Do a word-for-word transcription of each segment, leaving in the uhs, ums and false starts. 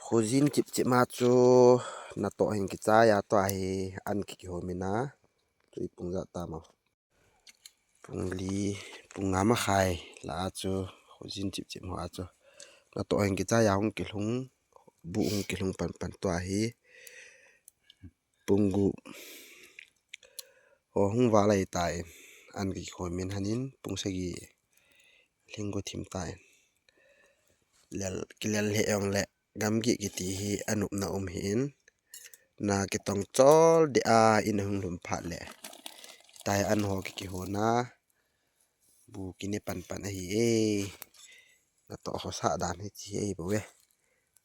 Khojin chip chip ma chu natoh hin kichai a tua hi an kikihom in a. Chu i pung ja ta mo. Pung li, pung nga ma khai la a chu khojin chip chip ho a chu natoh hin kichai a hung kilhung, bu hung kilhung pan pan tua hi. Pung gup ho hung val lai ta in, an kikihom in hanin pung sagi lhing go thim ta in. Lel, kilel he ong le gamgi kiti hi anopna um hi in. Na kitong chol de a in hung lhum phat le. Tai an ho kikihon a. Bu kine pan pan ahi e. Natoh ho sah dan hi chi e bo e.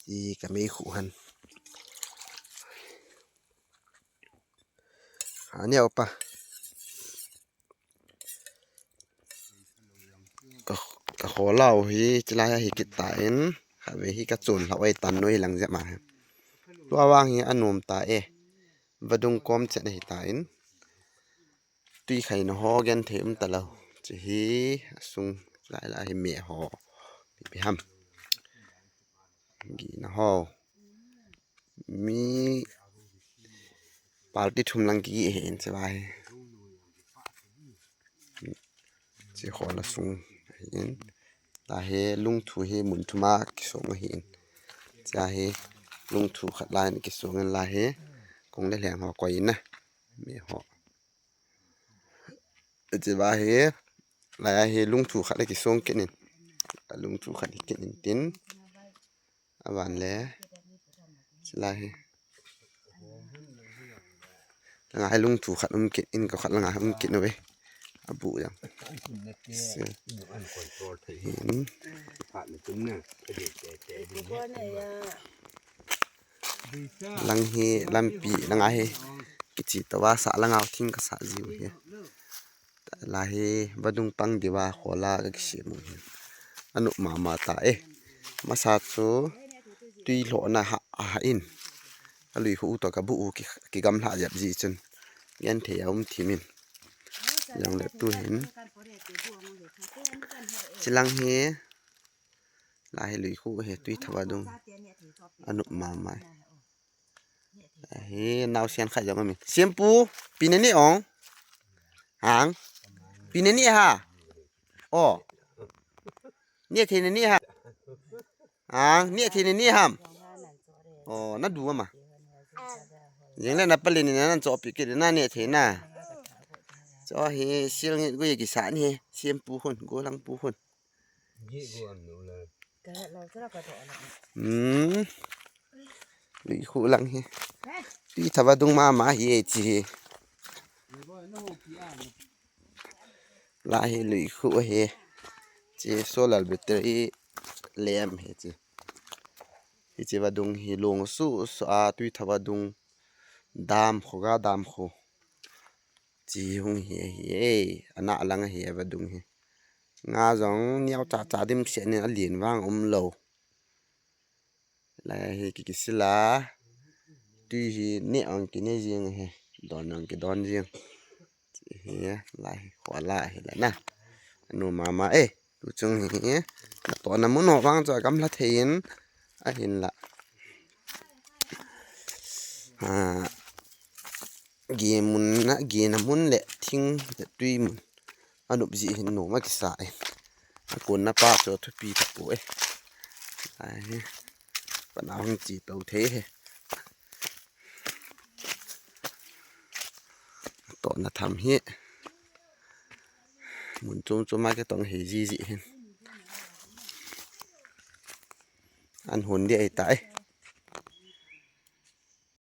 Chi ka mei khu han. Ani au pa. Ka, ka kholau hi chilai hi kit ta in. Kha ve hi ka chun lau ai tan noi lang jep ma. Tua vang hi anom ta e. Vadung kom chen ahi ta in. Tui khaina ho genthei um talou. Chi hi asung lai lai hi me ho. Pi pi ham. Gina ho. Mi party thum lang ki hi in chi vai. Chi ho la sung hi in. Ta hi lungthu hi mun thum a kisong hi in. Cha hi lungthu khat lai in kisong in la hi. Kong le leng ho koi in na. Mi ho. Chi va hi, lai hi lungthu khat le kisong kit in. Lungthu khat kit in tin. Avan le. Chi lai hi. Langa hi lungthu khat um kit in, ka khat langa um kit na ve. Abu jang. Hin. Lang hi, lampi, langa hi. Kichi tawa sa langa thing ka sa jiu hi. La hi vadung pang diva khola ka kisi mu hi. Anop mama ta e. Masa chu tui lhona ha, ha in. Alui khu to ka bu u ki, ki gam lha jep ji chun. Genthei a um thim in. Jong le tu hin. Chilang hi. La hi lui khu hi tui thava dung. Anop mama. Hi nau sian khat jong amin. Siampu, pi na ne ong. Hang. Pi na ne ha. O. Ne thei na ne ha. Hang, ne thei na ne ham. O, na du ma. Jing le na pali ni na nan cho pi ki na ne thei na. Cho hi sil ngi gu ye ki sa ni. Siampu hun, gu lang pu hun. Hmm. Lui khu lang hi. Tui thava dung mama hi e chi hi. La hi lui khu hi. Chi solar battery lem hi chi. Hi chi vadung hi long su su a tui thava dung dam khu ga dam khu. Chi hung hi hi e. Ana lang hi vadung hi. Nga jong niau cha cha dim se ni alin vang um lo. Lai hi ki kisila. Tui hi ne ong ki ne jing hi. Don ong ki don jing. Hi lai hi khola hi la na. Anu mama e. Tu chung hi. To na mun ho vang cho gam la thei in. Ahin la. Ha. Ge mun na, ge na mun le thing le tui mun. Anop ji hin nom a kisa e. Akon na pa cho thupi ta pu e. Ai. Pana hung chi to thei he. To na tham hi. Mun chom chom a ke tong he ji ji hin. An hun di ai ta e.